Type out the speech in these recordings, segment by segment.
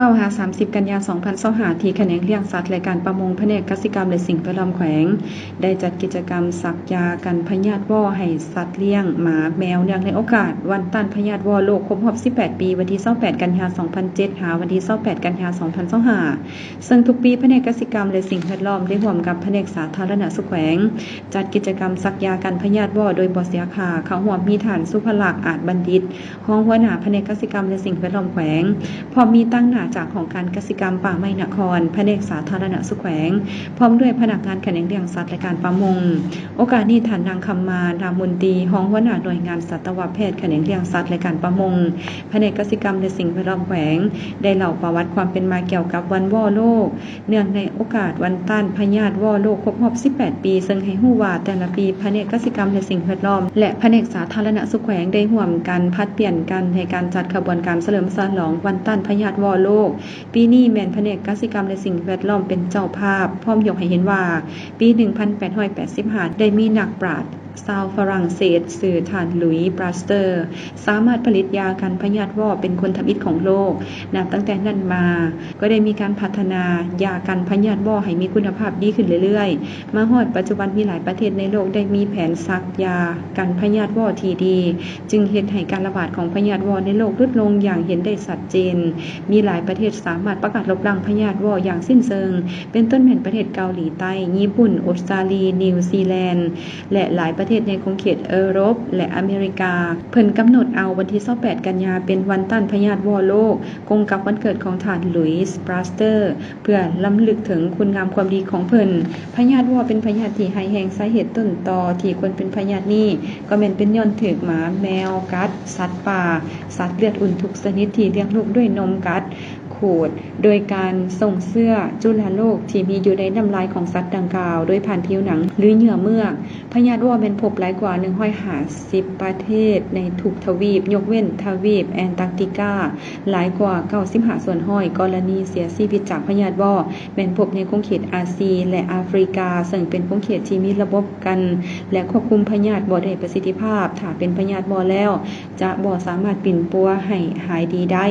ເກົ້າຫາສາມສິບ ກັນຍາ ສອງພັນຊາວຫ້າ ທີ່ຂະແໜງລ້ຽງສັດ ແລະ ການປະມົງ ພະແນກກະສິກຳ ແລະ ສິ່ງແວດລ້ອມແຂວງ ໄດ້ຈັດກິດຈະກຳສັກຢາກັນພະຍາດວໍ້ໃຫ້ສັດລ້ຽງໝາແມວ ເນື່ອງໃນໂອກາດວັນຕ້ານພະຍາດວໍ້ໂລກຄົບຮອບສິບແປດປີ ວັນທີຊາວແປດ ກັນຍາ ສອງພັນເຈັດ ຫາ ວັນທີຊາວແປດ ກັນຍາ ສອງພັນຊາວຫ້າ ເຊິ່ງທຸກປີພະແນກກະສິກຳ ແລະ ສິ່ງແວດລ້ອມ ໄດ້ຮ່ວມກັບພະແນກສາທາລະນະສຸກແຂວງ ຈັດກິດຈະກຳສັກຢາກັນພະຍາດວໍ້ໂດຍບໍ່ເສຍຄ່າ. ເຂົ້າຮ່ວມມີທ່ານ ສຸພະລັກ ອາດບັນດິດ ຮອງຫົວໜ້າພະແນກກະສິກຳ ແລະ ສິ່ງແວດລ້ອມແຂວງ, ພ້ອມມີຕາງໜ້າຈາກຫ້ອງການກະສິກຳ ປ່າໄມ້ນະຄອນ, ພະແນກສາທາລະນະສຸກແຂວງ, ພ້ອມດ້ວຍພະນັກງານຂະແໜງລ້ຽງສັດ ແລະ ການປະມົງ. ໂອກາດນີ້ ທ່ານ ນາງ ຄຳມາ ນາມມົນຕີ ຮອງຫົວໜ້າໜ່ວຍງານສັດຕະວະແພດຂະແໜງລ້ຽງສັດ ແລະ ການປະມົງ ພະແນກກະສິກຳ ແລະ ສິ່ງແວດລ້ອມແຂວງ ໄດ້ເລົ່າປະຫວັດຄວາມເປັນມາກ່ຽວກັບວັນວໍ້ໂລກ ເນື່ອງໃນໂອກາດວັນຕ້ານພະຍາດວໍ້ໂລກຄົບຮອບສິບແປດປີ ເຊິ່ງໃຫ້ຮູ້ວ່າແຕ່ລະປີ ພະແນກກະສິກຳ ແລະ ສິ່ງແວດລ້ອມ ແລະ ພະແນກສາທາລະນະສຸກແຂວງ ໄດ້ຮ່ວມກັນຜັດປ່ຽນກັນໃນການຈັດຂະບວນການສະເຫຼີມສະຫຼອງວັນຕ້ານພະຍາດວໍ້ໂລກ. ປີນີ້ແມ່ນພະແນກກະສິກຳ ແລະ ສິ່ງແວດລ້ອມເປັນເຈົ້າພາບ, ພ້ອມຍົກໃຫ້ເຫັນວ່າ ປີໜຶ່ງພັນແປດຮ້ອຍແປດສິບຫ້າ ໄດ້ມີນັກປາດ ຊາວຝຣັ່ງເສດ ຊື່ທ່ານ Louis Pasteur ສາມາດຜະລິດຢາກັນພະຍາດວໍ້ເປັນຄົນທຳອິດຂອງໂລກ. ນັບຕັ້ງແຕ່ນັ້ນມາ ກໍໄດ້ມີການພັດທະນາຢາກັນພະຍາດວໍ້ໃຫ້ມີຄຸນນະພາບດີຂຶ້ນເລື້ອຍໆ. ມາຮອດປັດຈຸບັນ ມີຫຼາຍປະເທດໃນໂລກໄດ້ມີແຜນສັກຢາກັນພະຍາດວໍ້ທີ່ດີ, ຈຶ່ງເຮັດໃຫ້ການລະບາດຂອງພະຍາດວໍ້ໃນໂລກຫຼຸດລົງຢ່າງເຫັນໄດ້ຊັດເຈນ. ມີຫຼາຍປະເທດສາມາດປະກາດລົບລ້າງພະຍາດວໍ້ຢ່າງສິ້ນເຊີງ, ເປັນຕົ້ນແມ່ນປະເທດເກົາຫຼີໃຕ້, ຍີ່ປຸ່ນ, ອົດສະຕາລີ, ນິວຊີແລນ ແລະ ຫຼາຍປະເທດໃນຂົງເຂດເອີຣົບ ແລະ ອາເມລິກາ. ເພິ່ນກຳນົດເອົາວັນທີຊາວແປດ ກັນຍາ ເປັນວັນຕ້ານພະຍາດວໍ້ໂລກ, ກົງກັບວັນເກີດຂອງທ່ານ Louis Pasteur ເພື່ອລຳລຶກເຖິງຄຸນງາມຄວາມດີຂອງເພິ່ນ. ພະຍາດວໍ້ເປັນພະຍາດທີ່ຮ້າຍແຮງ, ສາເຫດຕົ້ນຕໍທີ່ຄົນເປັນພະຍາດນີ້ ກໍແມ່ນເປັນຍ້ອນຖືກໝາ, ແມວກັດ, ສັດປ່າ, ສັດເລືອດອຸ່ນທຸກຊະນິດທີ່ລ້ຽງລູກດ້ວຍນົມກັດ, ຂູດ, ໂດຍການສົ່ງເຊື້ອຈຸລະໂລກທີ່ມີຢູ່ໃນນ້ຳລາຍຂອງສັດດັ່ງກ່າວ ໂດຍຜ່ານຜິວໜັງ ຫຼື ເຍື່ອເມືອກ. ພະຍາດວໍ້ແມ່ນພົບຫຼາຍກວ່າໜຶ່ງຮ້ອຍຫ້າສິບປະເທດໃນທຸກທະວີບ, ຍົກເວັ້ນທະວີບແອນຕາກຕິກາ, ຫຼາຍກວ່າເກົ້າສິບຫ້າສ່ວນຮ້ອຍກໍລະນີເສຍຊີວິດຈາກພະຍາດວໍ້ແມ່ນພົບໃນຂົງເຂດອາຊີ ແລະ ອາຟຣິກາ, ເຊິ່ງເປັນຂົງເຂດທີ່ມີລະບົບກັນ ແລະ ຄວບຄຸມພະຍາດບໍ່ໄດ້ປະສິດທິພາບ. ຖ້າເປັນພະຍາດວໍ້ແລ້ວ ຈະບໍ່ສາມາດປິ່ນປົວໃຫ້ຫາຍດີໄດ້.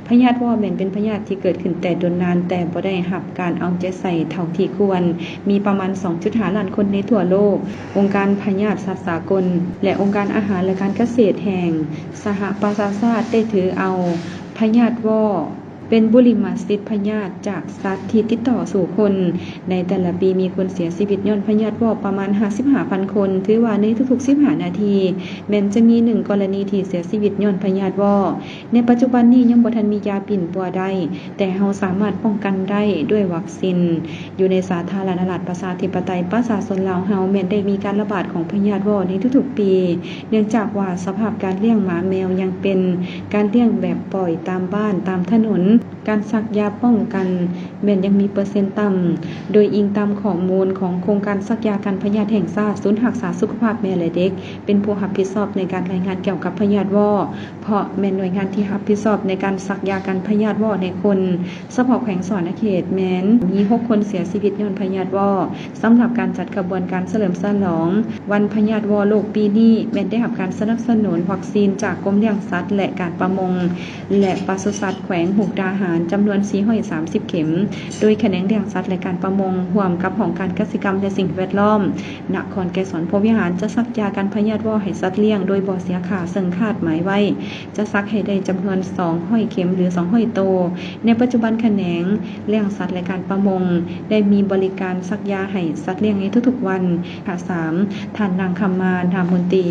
ພະຍາດວໍ້ແມ່ນເປັນພະຍາດທີ່ເກີດຂຶ້ນແຕ່ດົນນານ, ແຕ່ບໍ່ໄດ້ຮັບການເອົາໃຈໃສ່ເທົ່າທີ່ຄວນ. ມີປະມານສອງຈຸດຫ້າລ້ານຄົນໃນທົ່ວໂລກ. ອົງການພະຍາດສັດສາກົນ ແລະ ອົງການອາຫານ ແລະ ການກະເສດແຫ່ງສະຫະປະຊາຊາດ ໄດ້ຖືເອົາພະຍາດວໍ້ ເປັນບຸລິມະສິດພະຍາດຈາກສັດທີ່ຕິດຕໍ່ສູ່ຄົນ. ໃນແຕ່ລະປີ ມີຄົນເສຍຊີວິດຍ້ອນພະຍາດວໍ້ປະມານຫ້າສິບຫ້າພັນຄົນ, ຖືວ່າໃນທຸກໆສິບຫ້ານາທີ ແມ່ນຈະມີໜຶ່ງກໍລະນີທີ່ເສຍຊີວິດຍ້ອນພະຍາດວໍ້. ໃນປັດຈຸບັນນີ້ ຍັງບໍ່ທັນມີຢາປິ່ນປົວໄດ້, ແຕ່ເຮົາສາມາດປ້ອງກັນໄດ້ດ້ວຍວັກຊິນ. ຢູ່ໃນສາທາລະນະລັດປະຊາທິປະໄຕປະຊາຊົນລາວເຮົາ ແມ່ນໄດ້ມີການລະບາດຂອງພະຍາດວໍ້ໃນທຸກໆປີ, ເນື່ອງຈາກວ່າສະພາບການລ້ຽງໝາແມວຍັງເປັນການລ້ຽງແບບປ່ອຍຕາມບ້ານ, ຕາມຖະໜົນ, ການສັກຢາປ້ອງກັນແມ່ນຍັງມີເປີເຊັນຕ່ຳ. ໂດຍອີງຕາມຂໍ້ມູນຂອງໂຄງການສັກຢາກັນພະຍາດແຫ່ງຊາດ, ສູນຮັກສາສຸຂະພາບແມ່ ແລະ ເດັກ ເປັນຜູ້ຮັບຜິດຊອບໃນການລາຍງານກ່ຽວກັບພະຍາດວໍ້, ເພາະແມ່ນໜ່ວຍງານທີ່ຮັບຜິດຊອບໃນການສັກຢາກັນພະຍາດວໍ້ໃນຄົນ. ສະເພາະແຂວງສະຫວັນນະເຂດແມ່ນມີຫົກຄົນເສຍຊີວິດຍ້ອນພະຍາດວໍ້. ສຳລັບການຈັດຂະບວນການສະເຫຼີມສະຫຼອງວັນພະຍາດວໍ້ໂລກປີນີ້ ແມ່ນໄດ້ຮັບການສະໜັບສະໜູນວັກຊີນຈາກກົມລ້ຽງສັດ ແລະ ການປະມົງ ແລະ ປະສຸສັດແຂວງມຸກດາຫານ ຈຳນວນສີ່ຮ້ອຍສາມສິບເຂັມ, ໂດຍຂະແໜງລ້ຽງສັດ ແລະ ການປະມົງ ຮ່ວມກັບຫ້ອງການກະສິກຳ ແລະ ສິ່ງແວດລ້ອມ ນະຄອນໄກສອນພົມວິຫານ ຈະສັກຢາກັນພະຍາດວໍ້ໃຫ້ສັດລ້ຽງໂດຍບໍ່ເສຍຄ່າ, ເຊິ່ງຄາດໝາຍໄວ້ຈະສັກໃຫ້ໄດ້ຈຳນວນສອງຮ້ອຍເຂັມ ຫຼື ສອງຮ້ອຍໂຕ. ໃນປັດຈຸບັນ ຂະແໜງລ້ຽງສັດ ແລະ ການປະມົງ ໄດ້ມີບໍລິການສັກຢາໃຫ້ສັດລ້ຽງໃນທຸກໆວັນ. ສາມ ທ່ານ ນາງ ຄຳມາ ນາມມົນຕີ.